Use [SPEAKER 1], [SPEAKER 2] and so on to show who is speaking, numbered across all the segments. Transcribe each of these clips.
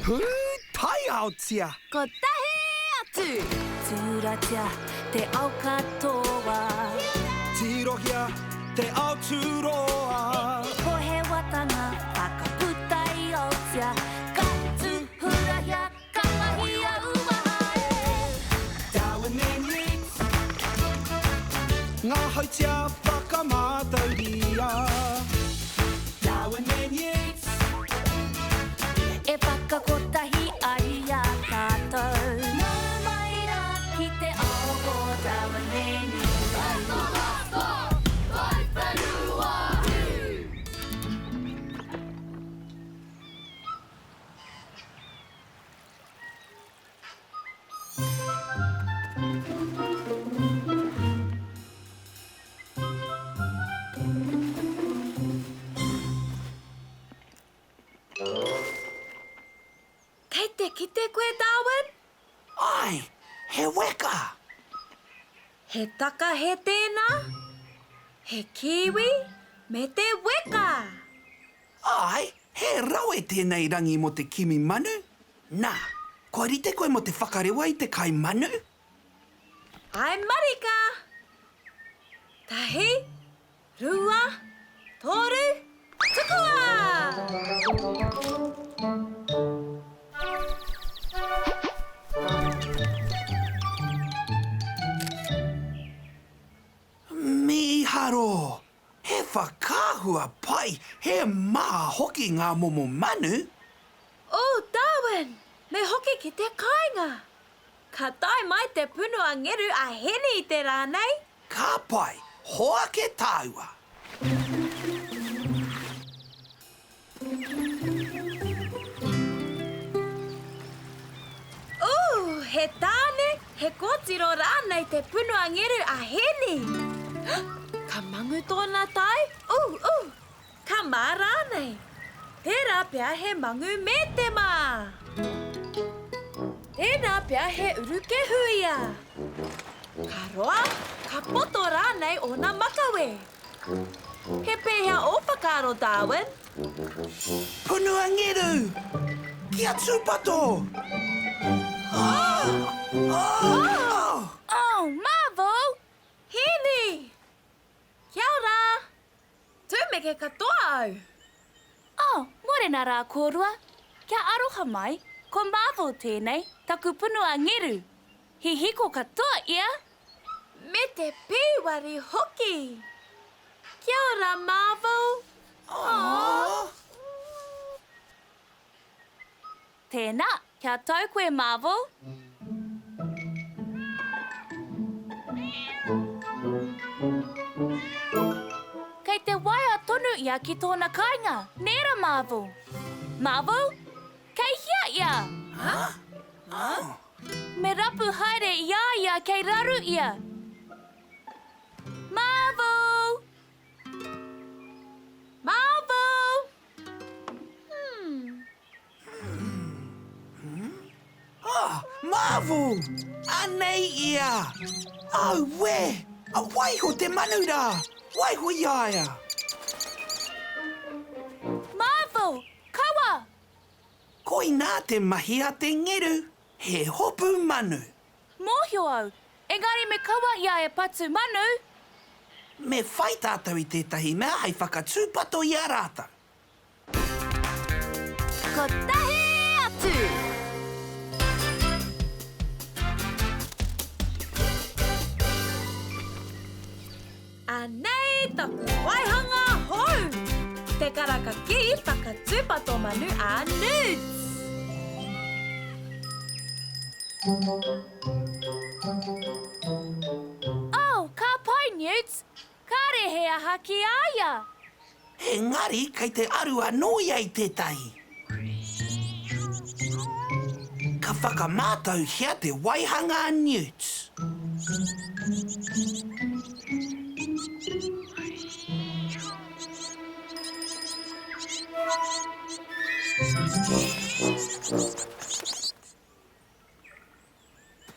[SPEAKER 1] Pūtaiaotia!
[SPEAKER 2] Kotahi atu!
[SPEAKER 3] Tūratia te ao katoa.
[SPEAKER 1] Tirohia te ao tūroa.
[SPEAKER 3] Pohewatanga whakaputa i Aotea. Ka tūhurahia, ka mahia uaha e.
[SPEAKER 1] Darwin and Yeats. Ngā hautia whakamātauria. Darwin and Yeats.
[SPEAKER 3] E whakakotahi ai i a tātou. Nau mai rā ki te ao o Darwin and Yeats.
[SPEAKER 2] Kei te kite koe, Darwin?
[SPEAKER 1] Āe, he weka!
[SPEAKER 2] He takahe tēnā, he kiwi me te weka!
[SPEAKER 1] Āe, he rawe tēnei rangi mō te kimi manu. Nā, kua rite koe mō te whakarewa i te kai manu?
[SPEAKER 2] Āe marika! Tahi, rua, toru, tukua!
[SPEAKER 1] Mīharo! He whakaahua pai, he maha hoki ngā momo manu.
[SPEAKER 2] Oh, Darwin! Me hoki ki te kāinga! Ka tae mai te punua ngeru a Heni i te rā nei.
[SPEAKER 1] Ka pai, hoake tāua!
[SPEAKER 2] Ooh, he tāne, he kōtiro rānei te punua ngeru a Heni. Ka mangu tōna tae, ooh, ooh, ka mā rānei. Tērā pea he mangu me te mā. Tēnā pea he urukehu ia. Ka roa, ka poto rānei ōna makawe. He pēhea ō whakaaro, Darwin?
[SPEAKER 1] Punua ngeru! Kia tūpato! Oh! Oh!
[SPEAKER 3] Oh, Marvel!
[SPEAKER 2] Hēni! Kia ora! Tūmeke katoa au!
[SPEAKER 3] Oh, morena rā kōrua. Kia aroha mai, ko Marvel tēnei, taku punua ngeru. Hihiko katoa ia!
[SPEAKER 2] Me te pīwari hoki! Kia ora, Marvel!
[SPEAKER 1] Aww!
[SPEAKER 3] Tēnā, kia tau koe, Marvel! Kei te waea tonu ia ki tōna kāinga, nē ra, Marvel? Marvel? Kei hea ia?
[SPEAKER 1] Huh? Oh.
[SPEAKER 3] Me rapu haere i a ia kei raru ia. Marvel!
[SPEAKER 2] Marvel! Hmm.
[SPEAKER 1] Hmm? Oh, Marvel! Anei ia! Auē! A waiho te manu rā! Waiho i a ia!
[SPEAKER 3] Marvel! Kaua!
[SPEAKER 1] Koinā te mahi a te ngeru, he hopu manu.
[SPEAKER 3] Mōhio au, engari me kaua ia e patu manu!
[SPEAKER 1] Me whai tātou i tētahi mea hei whakatūpato i a rātou.
[SPEAKER 2] Kotahi atu! Anei taku waihanga hou! Te karaka ki whakatūpato manu a Newts!
[SPEAKER 3] Oh, ka pai, Newts! Kāre he aha ki a ia!
[SPEAKER 1] Engari kei te aru anō ia i tētahi. Ka whakamātauhia te waihanga a Newts.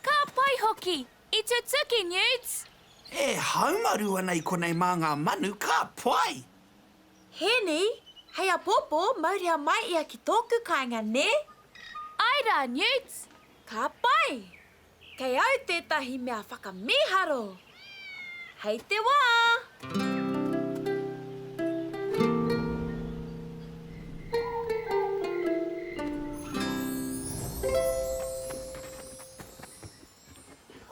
[SPEAKER 3] Ka pai hoki! I tutuki, Newts!
[SPEAKER 1] E haumaru ana i konei mā ngā manu, ka pai!
[SPEAKER 2] Hēni, hei apōpō mauria mai ia ki tōku kāinga, nē?
[SPEAKER 3] rā, Newts!
[SPEAKER 2] Ka pai! Kei au tētahi mea whakamīharo! Hei te wā!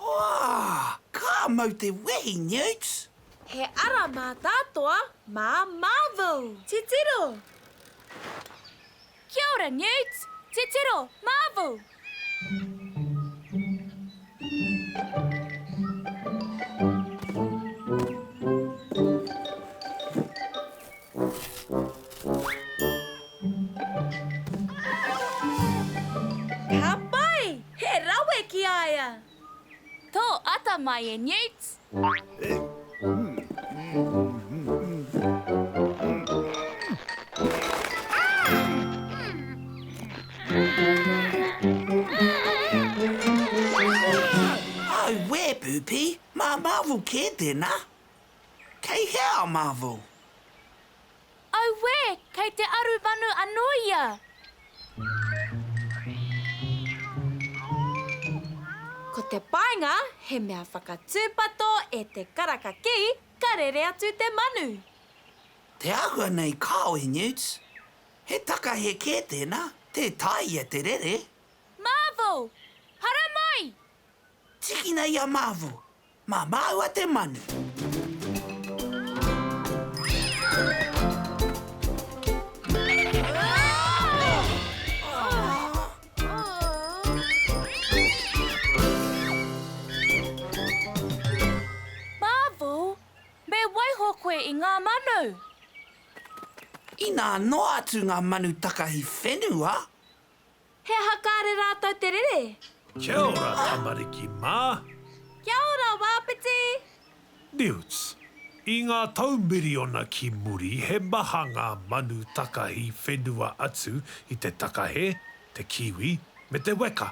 [SPEAKER 1] Wā! Ka mau te wehi, Newts!
[SPEAKER 2] He ara mātātoa mā Marvel! Titiro!
[SPEAKER 3] Kia ora, Newts! Titiro, Marvel!
[SPEAKER 2] Ka pai! He rawe ki a ia!
[SPEAKER 3] Tō atamai e Newts!
[SPEAKER 1] Auē, Pūpī, mā Marvel kē tēnā. Kei hea a Marvel?
[SPEAKER 3] Auē, kei te aru manu anō ia!
[SPEAKER 2] Ko te painga, he mea whakatūpato e te karaka kī ka rere atu te manu.
[SPEAKER 1] Te āhua nei kāo e Newts. He takahe kē tēnā, tē taea ia te rere.
[SPEAKER 3] Marvel! Haramai!
[SPEAKER 1] Tikina i a Marvel! Mā māua te manu.
[SPEAKER 3] Marvel, me waiho koe i ngā manu.
[SPEAKER 1] Inā noa atu ngā manu takahi whenua.
[SPEAKER 2] He aha kāre rātou te rere?
[SPEAKER 4] Kia ora tamariki mā!
[SPEAKER 2] Kia ora Wāpiti!
[SPEAKER 4] Newts, I ngā tau miriona ki muri he maha ngā manu takahi whenua atu i te takahe, te kiwi, me te weka.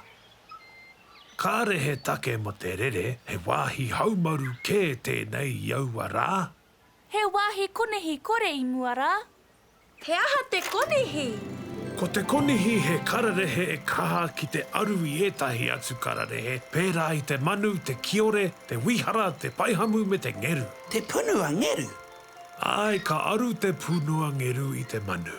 [SPEAKER 4] Kāre he take mo te rere, he wāhi haumaru kē tēnei i aua rā.
[SPEAKER 3] He wāhi konihi kore i mua rā.
[SPEAKER 2] He aha te konihi?
[SPEAKER 4] Ko te konihi he kararehe e kaha ki te aru i ētahi atu kararehe, pērā i te manu, te kiore, te wīhara, te paihamu me te ngeru.
[SPEAKER 1] Te punua ngeru.
[SPEAKER 4] Āe, ka aru te punua ngeru i te manu.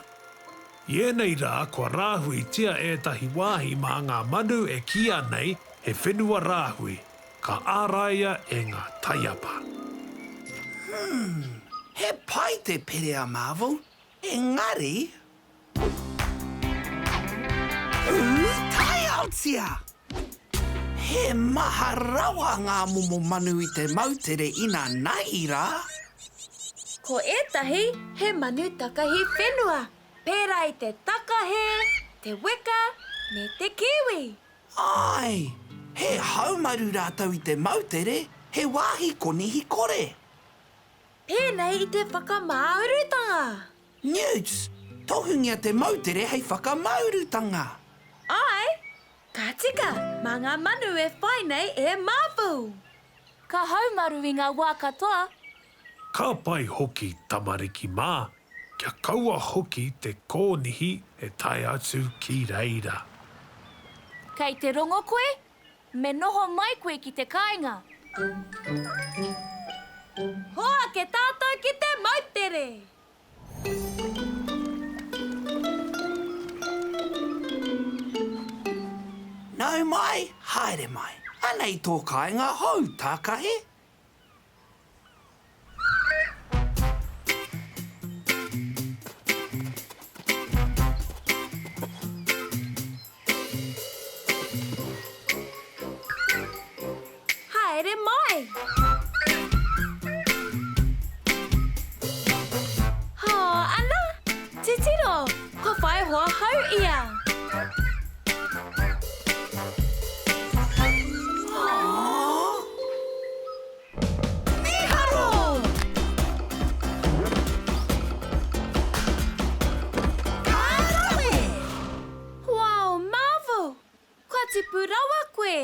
[SPEAKER 4] I ēnei rā kua rāhuitia ētahi wāhi mā ngā manu e kīia nei he whenua rāhui, ka āraia e ngā taiapa.
[SPEAKER 1] Hmm, he pai te pere a Marvel, engari. Ū, taiaotia! He maha rawa ngā momo manu i te moutere inanahi rā.
[SPEAKER 2] Ko ētahi he manu takahi whenua, pērā i te takahe, te weka, me te kiwi.
[SPEAKER 1] Āe, he haumaru rātou i te moutere, he wāhi konihi kore.
[SPEAKER 2] Pēnei i te whakamāurutanga.
[SPEAKER 1] Newts, tohungia te moutere hei whakamāurutanga.
[SPEAKER 2] Āe, ka tika, mā ngā manu e whai nei e Marvel.
[SPEAKER 3] Ka haumaru i ngā wā katoa.
[SPEAKER 4] Ka pai hoki tamariki mā, kia kaua hoki te kōnihi e tae atu ki reira.
[SPEAKER 3] Kei te rongo koe? Me noho mai koe ki te kāinga.
[SPEAKER 2] Hoake tātou ki te moutere!
[SPEAKER 1] Nau mai, haere mai. Anei tō kāinga hou, Tākahe.
[SPEAKER 2] Haere mai! Hō, ana! Titiro, kua whai hoa hou ia!
[SPEAKER 1] Mīharo! Ka rawe!
[SPEAKER 2] Wow, Marvel! Kua tipu rawa koe!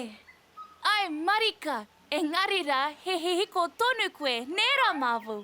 [SPEAKER 3] Ae marika, engari ra he hihiko tonu koe, nē ra Marvel?